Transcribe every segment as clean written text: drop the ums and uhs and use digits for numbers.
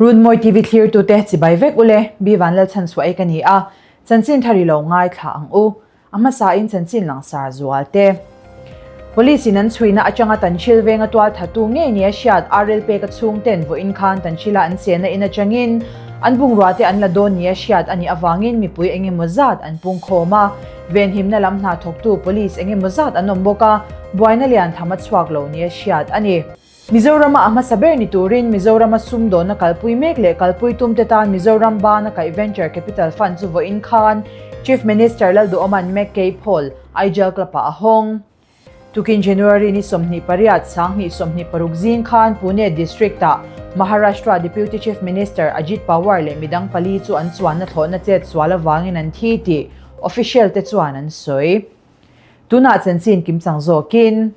Runmawi TV thlirtute chibai vek ule, Bi Vanlalchhanchhuah ei ka ni a, chanchin thar i lo ngaithla ang u. A hmasain chanchin langsar zual te. Police in an chhuina atanga Tanhril venga tual thatu ngei nia hriat RL peka chhungten vawiin khan Tanhrila an chenna in atangin an bungrua te an la dawn nia hriat a nih avangin mipui engemaw zat an pungkhawm a, venhimna lam hna thawktu police engemaw zat an awm bawk a, buaina lian tham a chhuak lo nia hriat a ni. Mizorama a hmasa ber ni turin Mizorama sumdawnna kalpui mek leh kalpui tumte tan Mizoram bana kaih Venture Capital Fund chu vawiin khan Chief Minister Lalduhawma'n McKay Paul, Aijal Club-ah a hawng. Tukin January ni 28, 2026 zing khan Pune District-ah Maharashtra Deputy Chief Minister Ajit Pawar leh midang pali chu an chuanna thlawhna chet sual avangin an thi tih official te chuan an sawi. Tunah chanchin kimchang zawkin.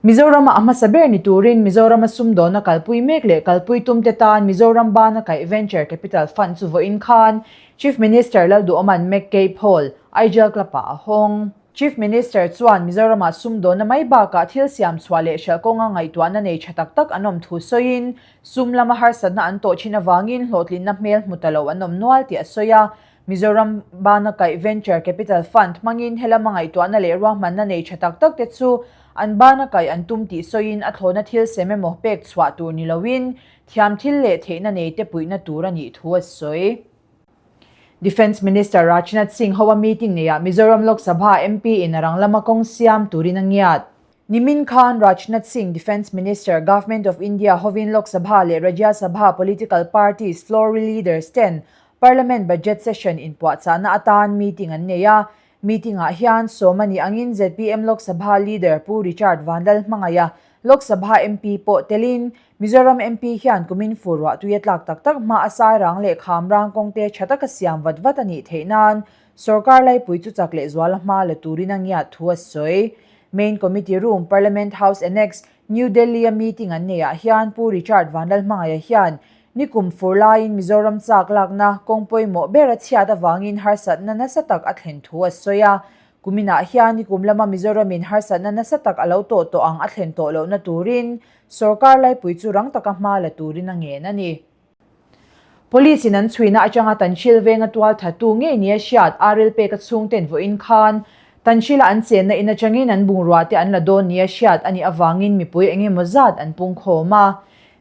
Mizorama a hmasa ber ni turin Mizorama sumdawnna kalpui mek leh kalpui tumte tan Mizoram bana kaih Venture Capital Fund chu vawiin khan Chief Minister Lalduhawma'n McKay Paul, Aijal Club-ah a hawng. Chief Minister chuan Mizorama sumdawnna mai bakah thil siam chhuah leh hralh kawnga ngaihtuahna nei tha tak tak an awm thu sawiin sum lama harsatna an tawh thin avangin hlawhtlinna hmel hmu ta lo an awm nual tih a sawi a. Mizoram bana kaih Venture Capital Fund hmangin helama ngaihtuahna leh ruahmanna nei tha tak tak te chu an bana kaih an tum tih sawiin a thlawhna thil sem emaw pek chhuah tur ni loin thiam thil leh theihna nei te puihna tur a nih thu a sawi. Defence Minister Rajnath Singh hoa meeting neiah Mizoram Lok Sabha MP in a rang lama kawng siam turin a ngiat. Nimin khan Rajnath Singh, Defence Minister, Government of India hovin Lok Sabha leh Rajya Sabha political parties floor leaders ten Parliament Budget Session inpuahchahna atan meeting an nei a. Meeting-ah hian sawm a nih angin zpm Lok Sabha Leader Pu Richard Vanlalhmangaiha, Lok Sabha MP pawh telin Mizoram MP hian kumin fur ruah tui a tlak tak tak hma a sairang leh khamrang kawngte tha taka siam vat vat a nih theih nan sorkar laipui chu chak leh zuala hma la turin a ngiat thu a sawi. Main Committee Room, Parliament House Annex, New Delhi-a meeting an neihah hian Pu Richard Vanlalhmangaiha hian Nikum fur laiin Mizoram chak lakna kawng pawimawh ber a chhiat avangin harsatna nasa tak a thlen thu a sawi a. Kuminah hian nikum lama Mizoramin harsatna nasa tak a lo tawh tawh ang a thlen tawh lohna turin sorkar laipui chu rang taka hma la turin a ngen a ni. Police in an chhuina atanga Tanhril venga tual thattu ngei nia hriat Aril peka chhungten vawiin khan Tanhrila an chenna in atangin an bungrua te an la dawn nia hriat a nih avangin mipui engemaw zat an pungkhawm a.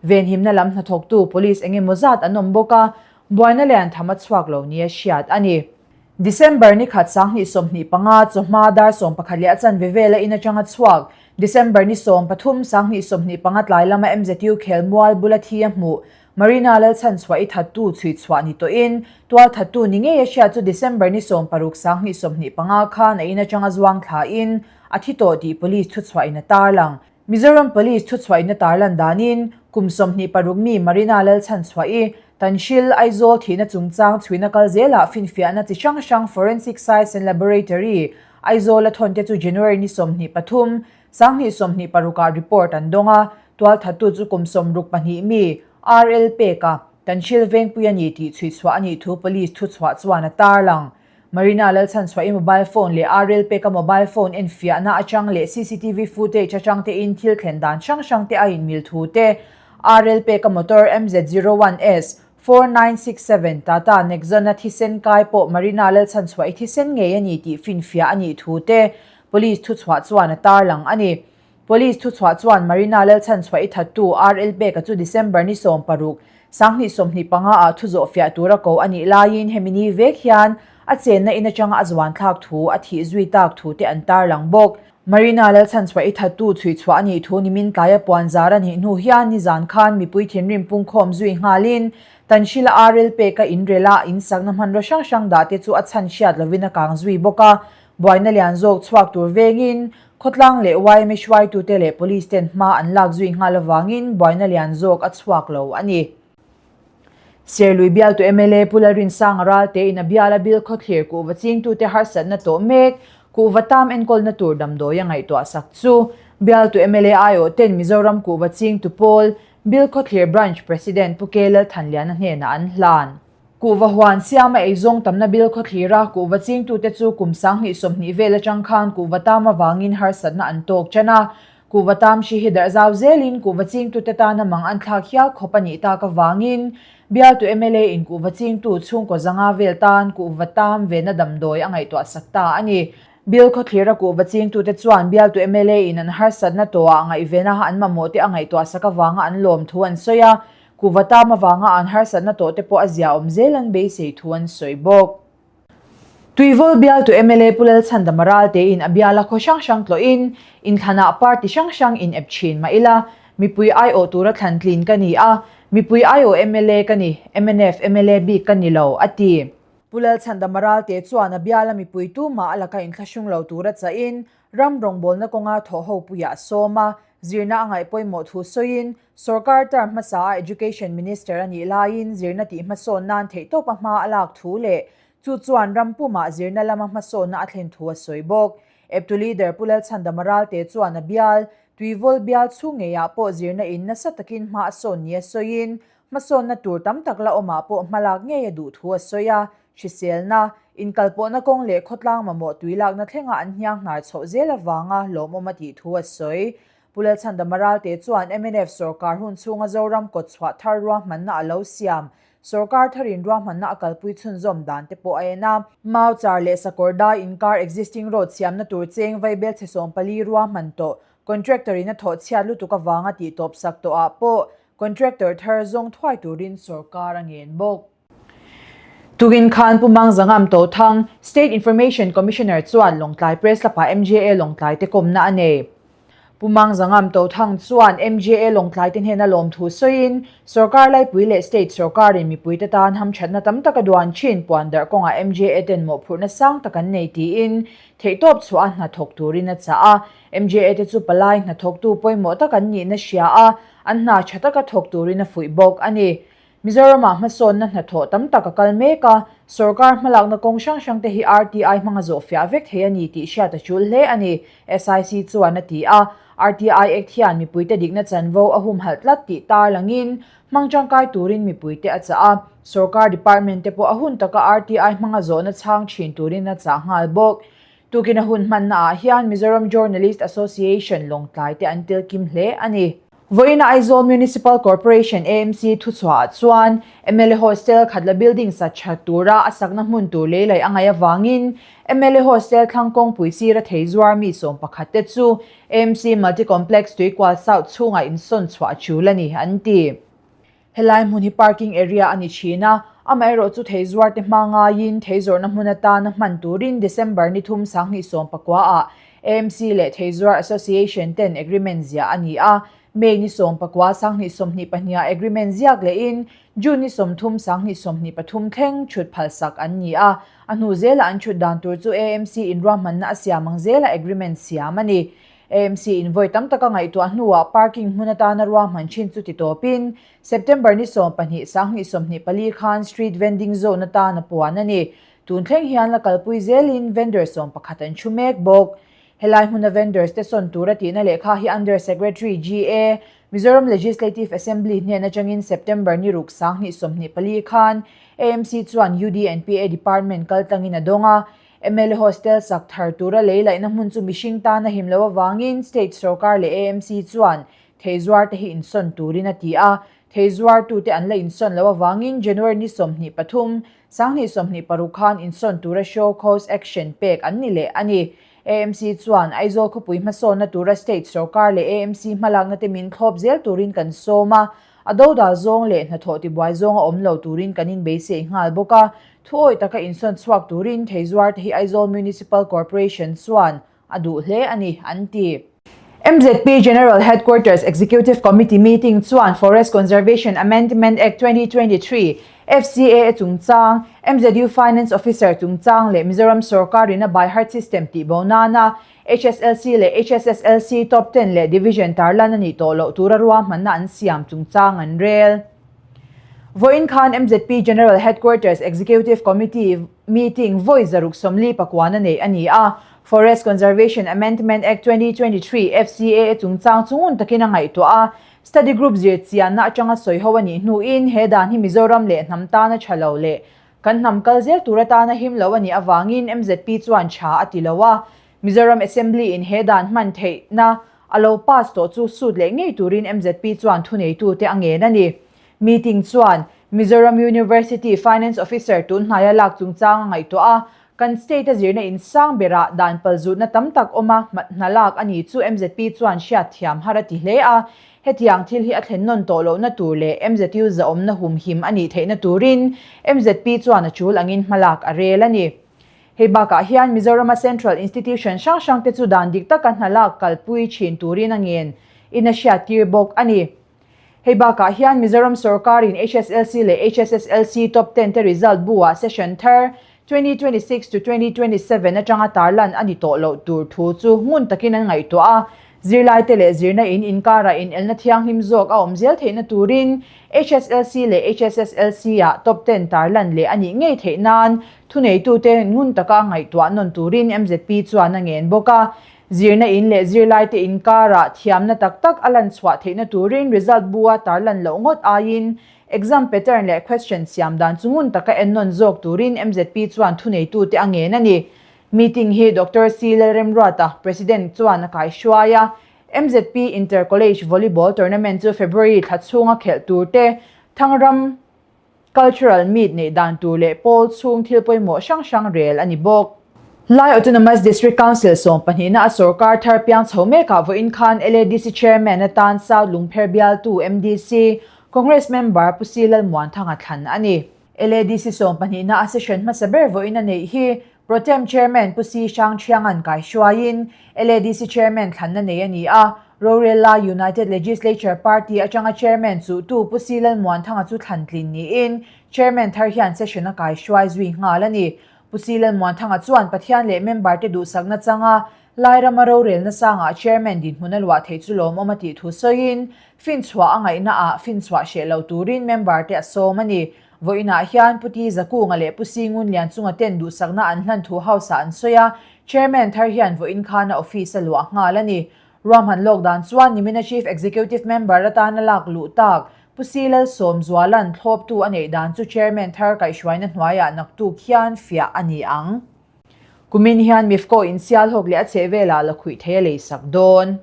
Venhimna lam hnathawktu police eng emaw zat an awm bawk a, buaina lian tham a chhuak lo nia hriat a ni. December ni khat 2025 chawhma dar 11 leh a chanve vela in atanga chhuak December ni 13 2025 tlai lama MZU khelmual bula thi a hmuh Marina Lalchhanchhuah i thattu chhui chhuah ni tawhin tual thattu ni ngei a hriat chu December ni 16 2025 khan a in atanga zuang thlain a thi tawh tih police thuchhuahin a tarlang. Mizoram Police thuchhuahina tarlan danin kum 26 mi Marina Lalchhanchhuahi, Tanhril, Aizawl thihna chungchang chhuina kal zelah finfiahna chi hrang hrang Forensic Science and Laboratory, Aizawl a thawnte chu January ni 23, 2026 ah report an dawng a, tualthattu chu kum 62 mi RL Peka, Tanhril Vengpui a ni tih chhuichhuah a nih thu Police thuchhuah chuan a tarlang. Marina Lalchhanchhuahi mobile phone leh RL peka mobile phone enfiahna atang leh cctv footage atang te in thil thlen dan hrang hrang te a inmil thu te, RL peka motor MZ01S 4967 Tata Nexon a thisen kai pawh Marina Lalchhanchhuahi thisen ngei a ni tih finfiah a nih thu te Police thuchhuah chuan a tarlang a ni. Police thuchhuah chuan Marina Lalchhanchhuah i thattu RL Peka chu December ni 16, 2025 ah thu zawhfiah tura ko a nih laiin hemi ni vek hian a chenna in atanga a zuan thlak thu a thih zui tak thu te an tarlang bawk. Marina Lalchhanchhuah i thattu chhuichhuah a nih thu nimin tlaia puan zar a nih hnu hian nizan khan mipui thinrim pungkhawm zui nghalin Tanhrila RL Peka inrela insakna hmanraw hrang hrang dah te chu a chhan hriat lovin a kang zui bawk a. Buaina lian zawk chhuak tur vengin khawtlang leh yma hruaitute leh police ten hma an lak zui nghal avangin buaina lian zawk a chhuak lo a ni. Serlui bialtu mla Pu Lalrinsanga Ralte in a biala bil khawthlir kuhva chingtute harsatna tawh mek kuhva tam enkawlna tur damdawi a ngaihtuah sak chu bialtu mla aiawh ten Mizoram kuhva chingtu pawl bil khawthlir Branch President Pu K Lalthanliana hnenah an hlan. Kuhva huan siama eizawng tamna bil khawthlir a, kuhva chingtute chu kum 2020 vel atang khan kuhva tam avangin harsatna an tawk tan a. Kuhva tam hri hi darh zau zelin kuhva chingtute tana mang an thlak hial khawp a nih tak avangin bialtu mla in kuhva chingtu chhungkaw zanga vel tan kuhva tam vena damdawi a ngaihtuah sak ta a ni. Bill khawthlira kuhva chingtute chuan bialtu mla in an harsatna tawhah ngaihvena an mamawh te a ngaihtuah sak avanga an lawm thu an sawi a, kuhva tam avanga an harsatna tawh te pawh a ziaawm zel an beisei thu an sawi bawk. Tuivawl bialtu mla Pu Lalchhandama Raltein a biala khaw hrang hrang tlawhin inthlanah party hrang hrang in ep thin mah ila, mipui aiawh tura thlan tlin ka ni a, mipui aiawh mla ka ni, mnf mla bik ka ni lo, a ti. Pu Lalchhandama Ralte chuan a biala mipui tumah a laka inthlahrung lo tura chahin ram rawngbawlna kawnga thawh ho puiah a sawm a, zirna a ngaih pawimawh thu sawiin Sorkar term hmasa a Education Minister a nih laiin zirna tih hmasawn nan theihtawpa hma a lak thu leh chu chuan ram pumah zirna lama hmasawnna a thlen thu a sawi bawk. Eptu Leader Pu Lalchhandama Ralte chuan a bial, Tuivawl bial chhung ngeiah pawh zirna in nasa takin hma a sawn nia sawiin hmasawnna tur tam tak la awmah pawh hmalak ngei a duh thu a sawi a, hriselna, inkalpawhna kawng leh khawtlang mamawh tuilakna thlenga an hniang hnar chhoh zel avanga lawmawm a tih thu a sawi. Pu Lalchhandama Ralte chuan mnf sorkar hun chhunga Zoram kawtchhuah thar ruahmanna a lo siam, sorkar tharin ruahmanna a kalpui chhunzawm dan te pawh a en a. Mau char leh sakawr dai inkar existing road siamna tur cheng vaibel chhe 14 ruahman tawh contractor in a thawh chhiat lutuk avanga tih tawp sak tawh ah pawh contractor thar zawng thuai turin sorkar a ngen bawk. Tukin khan Pu Mangzangam Tothang, State Information Commissioner chuan Lawngtlai Press Club-ah MJA Lawngtlai te kawmna a nei. Pu Mangzangam Tothang chuan MJA Lawngtlai te hnena lawmthu sawiin, Sorkar laipui leh State sorkarin mipuite tan hamthatna tam taka duan thin puan darh kawngah MJA ten mawhphurhna sang tak an nei tiin theihtawp chhuah a hnathawk turin a chah a. MJA te chu palai hnathawktu pawimawh tak an nihna hria a, an hna tha taka thawk turin a fuih bawk a ni. Mizoramah hmasawnna hnathawh tam tak a kal mek a, sorkar hmalakna kawng hrang hrang te hi RTI hmanga zawhfiah vek thei a ni tih hriat a tul hle a ni, SIC chuan a ti a. RTI Act hian mipuite dikna chanvo a humhalh tlat tih tarlangin hmang tangkai turin mipuite a chah a, sorkar department te pawh a hun taka RTI hmanga zawhna chhang thin turin a chah nghal bawk. Tukin a hun hmanna ah hian Mizoram Journalist Association Lawngtlai te an tel kim hle a ni. Vawiina Aizawl Municipal Corporation, AMC, thuchhuah ah chuan mla Hostel Khatla Building sa tha tura a sakna hmun tur lei laih a ngaih avangin mla Hostel thlang kawngpui sira thei zuar mi 11 te chu AMC Multi Complex Tuikual South chhungah insawn chhuah a tul a ni, an ti. Helai hmun hi parking area a ni thin a, amaherawhchu thei zuarte hma ngaiin thei zawrhna hmun atana hman turin December ni thum 2019 ah AMC leh Thei Zuar Association ten agreement ziah a ni a, May ni 19 2022 ah agreement ziak lehin June ni 30 2023 thleng chhut phalsak an ni a, a hnu zela an chhut dan tur chu AMC in ruahmanna a siam ang zela agreement siam a ni. AMC in vawi tam taka ngaihtuah hnuah parking hmun atana ruahman thin chu ti tawpin September ni 12 2024 khan street vending zone atan a puan a ni. Tun thleng hian la kalpui zelin vendor 11 an thu mek bawk. Helai hmuna vendors te sawn tura tihna lehkha hi Under Secretary GA, Mizoram Legislative Assembly hnen atangin September ni ruk 2024 khan AMC chuan UDNPA Department kaltlangin a dawng a, Mla Hostel sak thar tura lei laihna hmun chu mihring tan a him loh avangin State sorkar leh AMC chuan thei zuarte hi insawn turin a ti a. Thei zuartute an la insawn loh avangin January ni 23, 2026 khan insawn tura show cause action pek an ni leh a ni. AMC chuan Aizawl khawpui hmasawnna tura State sorkar leh AMC hmalakna te min thlawp zel turin kan sawm a, a dodal zawng leh hnathawh tibuai zawnga awm lo turin kan inbeisei nghal bawk a. Thuawih taka insawn chhuak turin theizuarte hi Aizawl Municipal Corporation chuan a duh hle a ni, an ti. MZP General Headquarters Executive Committee meeting chuan Forest Conservation Amendment Act 2023, FCAA chungchang, MZU Finance Officer chungchang leh Mizoram sorkarin a by heart system tihbo nana HSLC leh HSSLC Top Ten leh Division tarlan a nih tawh loh tura ruahmanna an siam chungchang an rel. Vawiin khan MZP General Headquarters Executive Committee meeting vawi 149 a neih a ni a, Forest Conservation Amendment Act 2023, FCAA, chungchang chu ngun takin a ngaihtuah a, Study Group zirchianna atanga sawi ho a nih hnuin he dan hi Mizoram leh hnam tana tha lo leh kan hnam kal zel tur atana him lo a nih avangin MZP chuan tha a ti lo a, Mizoram Assembly in he dan hman theihna. a lo pass tawh chu sut leh ngei turin mzp chuan thuneitute a ngen a ni. Meeting chuan Mizoram University Finance Officer tun hnaia lak chungchang a ngaihtuah a, kan state a zirna in sang berah dan palzutna tam tak awm a hna lak a ni chu mzp chuan hriatthiam har a ti hle a. Hetiang thil hi a thlen nawn tawh lohna tur leh MZU zahawmna humhim a nih theihna turin mzp chuan a tul angin hmalak a rel a ni. Hei bakah hian Mizorama Central Institution hrang hrangte chu dan dik taka hna lak kalpui thin turin a ngen in a hriattir bawk a ni. Hei bakah hian Mizoram sorkarin HSLC leh HSSLC Top Ten te result bu-ah session thar 2026 to 2027 atanga tarlan a ni tawh loh tur thu chu ngun takin an ngaihtuah a, zirlaite leh zirna in inkarah inelna thianghlim zawk a awm zel theihna turin HSLC leh HSSLC-ah top ten tarlan leh a nih ngei theih nan thuneitute ngun taka ngaihtuah nawn turin mzp chuan a ngen bawk a. Zirna in leh zirlaite inkarah thiamna tak tak a lan chhuah theihna turin result bu-a tarlan loh ngawt aiin Exam pattern leh question siam dan chu ngun taka ennawn zawk turin mzp chuan thuneitute a ngen a ni. Meeting hi Doctor C Lalremruata, President chuan a kaihruai a. Mzp Inter College Volleyball Tournament chu February thla chhunga khelh tur te, Thangram Cultural Meet neih dan tur leh pawl chhung thil pawimawh hrang hrang rel a ni bawk. Lai Autonomous District Council sawmpahnihna a sorkar thar piang chho mekah vawiin khan LADC Chairman atan South Lungpher bialtu MDC Congress member Pu Si Lalmuanthanga thlan a ni. LADC sawmpahnihna a session hmasa ber vawiin a neih hi Pro Tem Chairman Pu Si Hrang Thianga'n kaihruaiin LADC Chairman thlanna nei a ni a, rorel lai United Legislature Party atanga Chairman chuhtu Pu Si Lalmuanthanga chu thlan tlin niin Chairman thar hian session a kaihruai zui nghal a ni. Pu Si Lalmuanthanga chuan Pathian leh member te duhsakna changa Lairama rorelna sangah Chairman dinhmun a luah theih chu lawmawm a tih thu sawiin, finchhuah a ngaihna ah finchhuah hreh lo turin member te a sawm a ni. Vawiinah hian Pu Ti Zakunga leh Pu Si Ngunlian chunga ten duhsakna an hlan thu House ah an sawi a, Chairman thar hian vawiin khan a office a luah nghal a ni. Ruahman lawk dan chuan nimina Chief Executive Member atana lak luh tak Pu Si Lalsawmzuala'n thlawptu a neih dan chu Chairman thar kaihhruaina hnuaiah naktuk hian fiah a ni ang. Kumin hian Mifco in Sialhawk leh a chhehvelah la khuih thei a leisak dawn.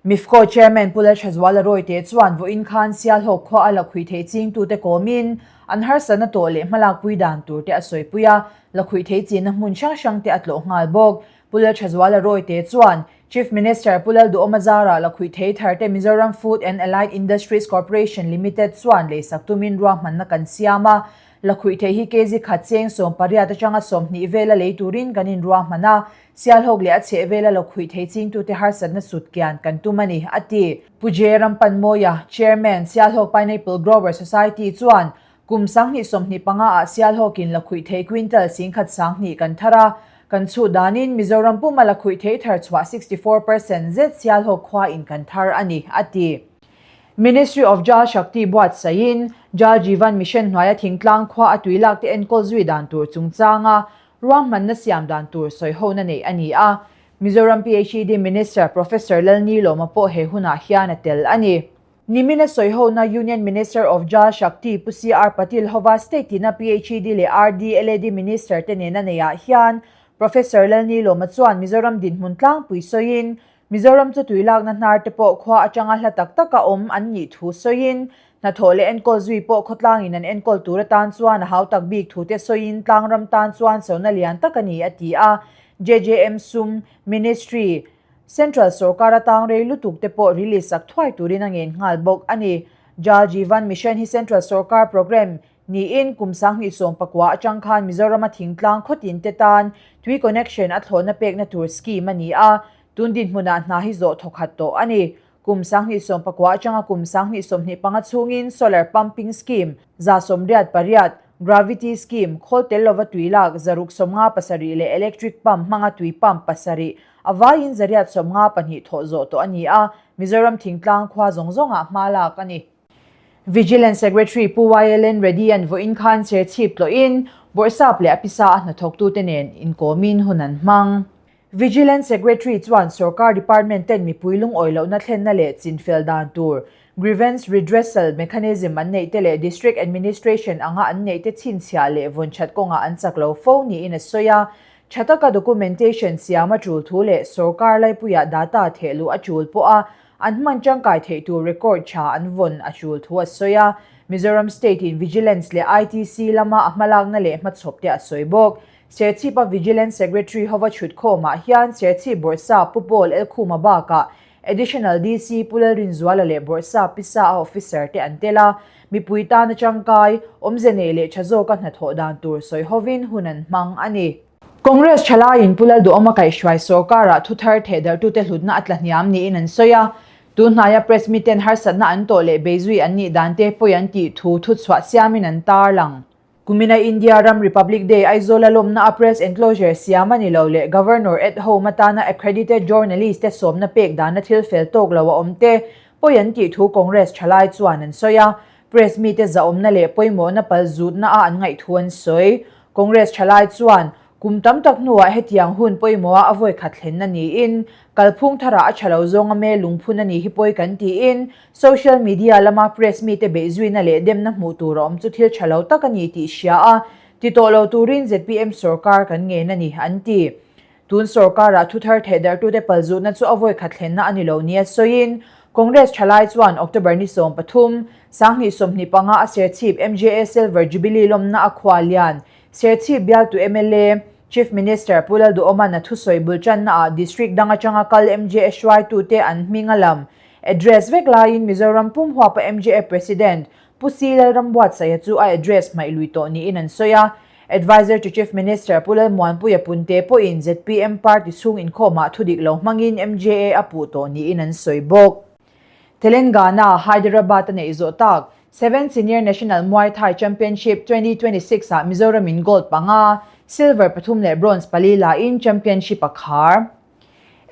Mifco Chairman Pu Lalthazuala Rawite chuan vawiin khan Sialhawk khua a la khuih theih chingtute kawmin an harsatna tawh leh hmalakpui dan turte a sawipui a, la khuih thei chinna hmun hrang hrangte a tlawh nghal bawk. Pu Lalthazuala Rawite chuan Chief Minister Pu Lalduhawma zarah lakhuih thar te Mizoram Food and Allied Industries Corporation Limited chuan leisak tumin ruahmanna kan siam a. Lakhuih thei hi kg khat cheng 18 atanga 20 vela lei turin kan inruahman a, Sialhawk leh a chheh vela lakhuih thei chingtute harsatna sut kian kan tum a ni, a ti. Pu J. Rampanmawia, Chairman, Sialhawk Pineapple Grower Society chuan Kum 2025 ah Sialhawkin lakhuih thei quintal 10,000 sanghnih kan thar a, kan chhuh danin Mizoram puma lakhuih thei thar chhuah 64% zet Sialhawk khua in kan thar a ni, a ti. Ministry of Jal Shakti buatsaihin Jal Jeevan Mission hnuaia thingtlang khua a tui lak te enkawl zui dan tur chungchanga ruahmanna siam dan tur sawihona neih a ni a, Mizoram PHED Minister Professor Lalnilawma pawh he hunah hian a tel a ni. Nimina sawihona Union Minister of Jal Shakti Pu CR Patil hova State tina PHED leh RD, LAD Minister te nena neiah hian Professor Lalnilawma chuan Mizoram dinhmun tlangpui sawiin Mizoram chu tuilakna hnar te pawh khua atanga hla tak taka awm an nih thu sawiin hnathawh leh enkawl zui pawh khawtlangin an enkawl tur atan chuan a hautak bik thu te sawiin tlangram tan chuan sona lian tak a ni a ti a. JJM sum Ministry Central sorkar atang rei lutuk te pawh release sak thuai turin a ngen nghal bawk a ni. Jal Jeevan Mission hi Central sorkar programme niin kum 2019 atang khan Mizorama thingtlang khawtin te tan tui connection a thlawhna pekna tur scheme a ni a, tun dinhmunah hna hi zawh thawkhat tawh a ni. Kum 2019 atanga kum 2025 chhungin Solar Pumping Scheme 188, Gravity Scheme, khawl tel lova tui lak 657 leh Electric Pump hmanga tui pump pasarih a vaiin 192 thawh zawh tawh a ni a, Mizoram thingtlang khua zawng zawngah hma lak a ni. Vigilance Secretary Pu YLN Reddy-a'n vawiin khan Serchhip tlawhin Bawrhsap leh a pisa a hnathawktute nen inkawmin hun an hmang. Vigilance Secretary chuan sorkar department ten mipui lungawi lohna thlenna leh chinfel dan tur Grievance Redressal Mechanism an neih te leh District Administration anga an neih te chhinchhiah leh vawnthat kawngah an chak lo fo niin a sawi a. Tha taka documentation siam a tul thu leh sorkar laipuiah data thehluh a tul pawh a, an hman tangkai theih tur record tha an vawn a tul thu a sawi a. Mizoram State in Vigilance leh ITC lama a hmalakna leh hmachhawp te a sawi bawk. Serchhipa Vigilance Secretary hova chhutkhawmah hian Serchhip Bawrhsap Pu Paul Elkhuma bakah Additional DC Pu Lalrinzuala leh Bawrhsap Pisa a officer te an tel a, mipui tana tangkai, awmze nei leh tha zawka hnathawh dan tur sawi hovin hun an hmang a ni. Congress thalaiin Pu Lalduhawma kaihhruai sorkarah thuthar thehdarhtute hlutna a tla hniam niin an sawi a, tunhnaia press miten harsatna an tawh leh beizui an nih dan te pawi an tih thu thuchhuah siamin an tarlang. Kumina India ram Republic Day Aizawl a lawmna a press enclosure siam a ni lo leh Governor at home atana accredited journalist te sawmna pek dana thil fel tawk lo a awm te pawi an tih thu Congress thalai chuan an sawi a, press mite zahawmna leh pawimawhna pal zutna a an ngaih thu an sawi. Congress thalai chuan Kum tam tak hnuah hetiang hun pawimawha a vawi khat thlenna niin, kalphung tharah a tha lo zawnga me lungphun a nih hi pawi kan tiin, social media lama press mite beihzuina leh demna hmuh tur a awm chu thil tha lo tak a ni tih hria a, ti tawh lo turin zpm sorkar kan ngen a ni, an ti. Tun sorkarah thu thar thehdarhtute palzutna chu a vawi khat thlenna a ni lo nia sawiin, Congress thalai chuan October ni 13, 2025 a Serchhip MJA Silver Jubilee lawmna a khua lian Serchhip bialtu mla, Chief Minister Pu Lalduhawma'n a thusawi bul tannaah District dang atanga kal MJA hruaitute an hming a lam, address, vek laiin Mizoram pum huapa MJA President Pu Si Lalrambuatsaia chu a address hmaih lui tawh niin an sawi a. Adviser to Chief Minister Pu Lalmuanpuia Punte pawhin zpm party chhung inkhawmah thudik lo hmangin MJA a puh tawh niin an sawi bawk. Telangana, Hyderabad a neih zawh tak, Seventh Senior National Muay Thai Championship 2026 ah Mizoram in gold panga, silver pathum leh bronze pali la in championship a khar.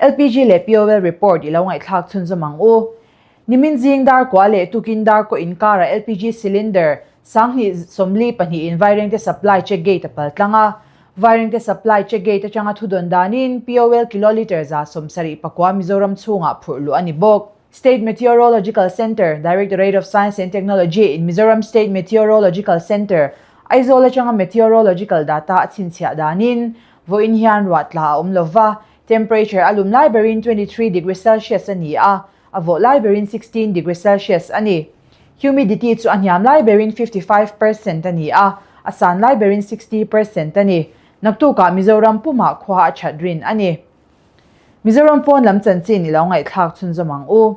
LPG leh POL report i lo ngaihthlak chhunzawm ang u. Nimin zing dar kua leh tukin dar kaw inkarah LPG cylinder 2042 in Vairengte supply check gate a pal tlang a. Vairengte supply check gate atanga thudawn danin POL kilolitre 79 Mizoram chhungah phurh luh a ni bawk. State Meteorological Centre, Directorate of Science and Technology in Mizoram State Meteorological Centre, Aizawl atanga meteorological data a chhinchhiah danin vawiin hian ruah tla a awm lova, temperature a lum lai berin 23 degree Celsius a ni a, a vawh lai berin 16 degree Celsius a ni. Humidity chu a hniam lai berin 55 percent a ni a, a san lai berin 60 percent a ni. Naktukah Mizoram pumah khua a that rin a ni. Mizoram pawn lam chanchin i lo ngaihthlak chhunzawm ang u.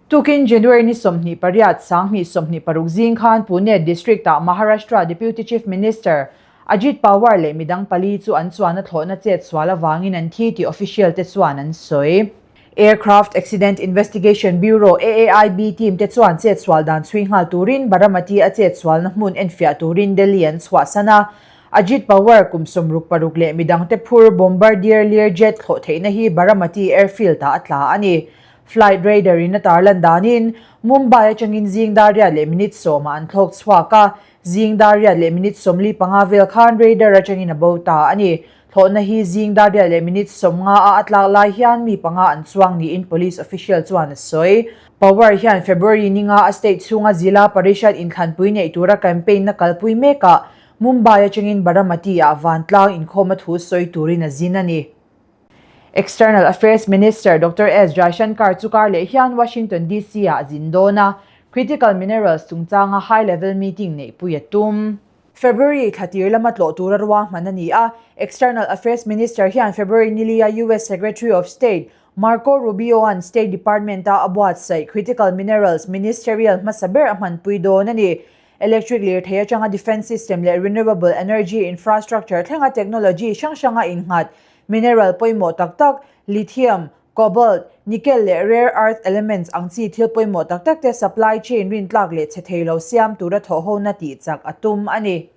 Tukin January ni 28, 2026 zing khan Pune District-ah Maharashtra Deputy Chief Minister Ajit Pawar leh midang pali chu an chuan a thlawhna chet sual avangin an thi tih official te chuan an sawi. Aircraft Accident Investigation Bureau, AAIB, team te chuan chet sual dan chhui nghal turin Baramati a chet sualna hmun enfiah turin Delhi an chhuahsan a. Ajit Pawar kum 66 leh midangte phur Bombardier Learjet thlawh theihna hi Baramati Airfield-ah a tla a ni. Flight radar in a tarlan danin Mumbai atangin zing dar riat leh minute sawmah an thlawk chhuak a, zing dar riat leh minute 45 vel khan radar atangin a bo ta a ni. Thlawhna hi zing dar riat leh minute 50 a a tlak lai hian mi panga an chuang niin police official chuan a sawi. Pawar hian February ninga a state chhunga Zila Parishad inthlanpui neih tura campaign na kalpui mekah Mumbai atangin Baramati-ah vantlang inkhawma thu sawi turin a zin a ni. External Affairs Minister Doctor S Jaishankar chu kar leh hian Washington DC-ah a zin dawn a, critical minerals chungchanga high level meeting neihpui a tum. February thla tir lama tlawh tura ruahman a ni a, External Affairs Minister hian February nilia US Secretary of State Marco Rubio-a'n State Department-a a buatsaih critical minerals ministerial hmasa ber a hmanpui dawn a ni. Electric lirthei atanga defence system leh renewable energy infrastructure thlenga technology hrang hranga innghat mineral pawimawh tak tak, lithium, cobalt, nickel leh rare earth elements ang chi thil pawimawh tak tak te supply chain rintlak leh chhe thei lo siam tura thawhhona tih chak a tum a ni.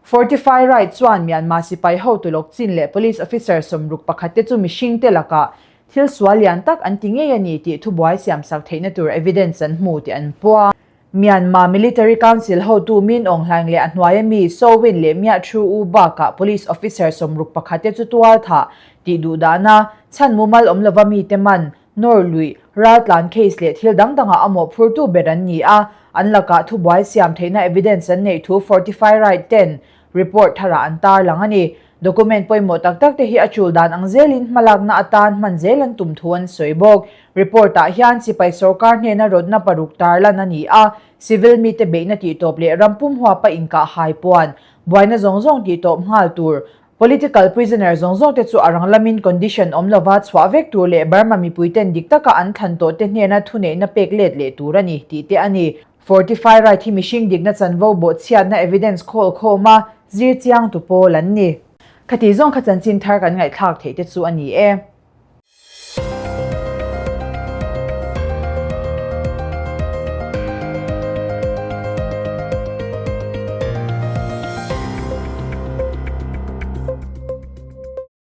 Fortify Right chuan Myanmar sipai hotu lawk chin leh police officer 61 te chu mihring te lakah thil sual lian tak an ti ngei a ni tih thubuai siamsak theihna tur evidence an hmu tih an puang. Myanmar Military Council hotu Min Aung Hlaing leh a hnuaia mi Soe Win leh Mya Thu U bakah police officer 61 te chu tual thah tih duh dahna, chhan mumal awm lova mite man, nawr luih, raltlan case leh thil dang dangah a mawhphurtu ber an ni a, an lakah thubuai siam theihna evidence an neih thu Fortify Right ten report tharah an tarlang a ni. Document pawimawh tak tak te hi a tul dan ang zelin hmalakna atan hman zel an tum thu an sawi bawk. Report ah hian sipai sorkar hnena rawtna paruk tarlan a ni a, civil mite beihna tihtawp leh ram pum huapa inkah hai puan, buaina zawng zawng tihtawp nghal tur, political prisoner zawng zawng te chu a rang lamin condition awm lova chhuah vek tur leh Burma mipuiten dik taka an thlan tawh te hnena thuneihna pek let leh tur a ni tih te a ni. Fortify Right hi mihring dikna chanvo bawhchhiatna evidence khawl khawma zir chiang tu pawl an ni. Khati zawng kha chanchin thar kan ngaihthlak theih te chu a ni e.